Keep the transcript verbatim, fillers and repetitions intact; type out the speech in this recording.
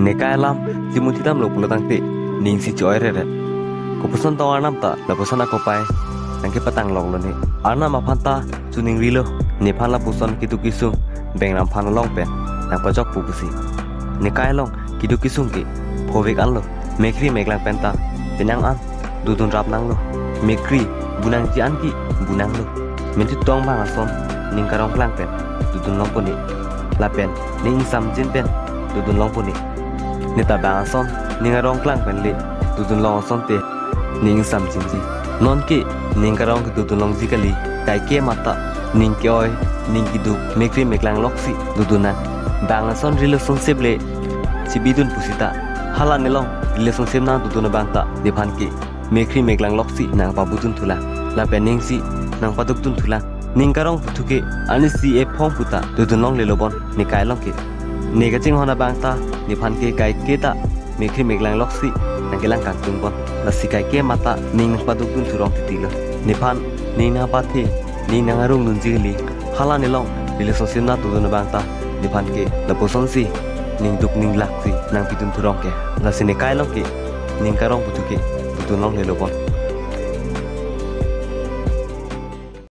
Nekai alam chimuthi damlo pulo tangte ning si cho-oi reret. Kopuson tong Arnam ta lapuson akopai nangkepatang loklo ne. Arnam aphan ta chiningrilo, nephan lapuson keduk kesung bengram aphan along pen nangpajokpo pusi. Nekai along keduk kesung ke phovek anlo, mekri meklang pen ta penang an dodun rap nanglo. Mekri bu nangji an ke bu nanglo. Minti tong bang ason ning karong klang pen dodun longpo ne. Lapen ning ingsamjin pen dodun longpo ne. Neta bang ason ning arong klang pen le dodun long asonte ning ingsamjinji. Non ke ning karong ke dodun longji kali, kaike mata ning ke-oi, ning keduk, mekri meklang loksi dodun nang. Bang ason relationship le chibidun pusita, hala nelong relationship nangdodun abang ta nephan ke mekri meklang loksi nangpabudun thulang. Lapen ning si nangpadukdun thulang. Ning karong puthu ke ani si ephong puta dodun longlelo bon nekai along ke. Ne kachinghon abang ta nephan ke kaike ta mekri meklang loksi nangkelang kangtung bon. Lasi kaike mata ning nangpadukdun thurong titilo. Nephan ning nangpathe, ning nangarung dunji kali, hala nelong relationship nangdodun abang ta nephan ke lapuson si ning duk ning lak si nangpidun thurong ke. Lasi nekai along ke ning karong puthu ke dodun longlelo bon.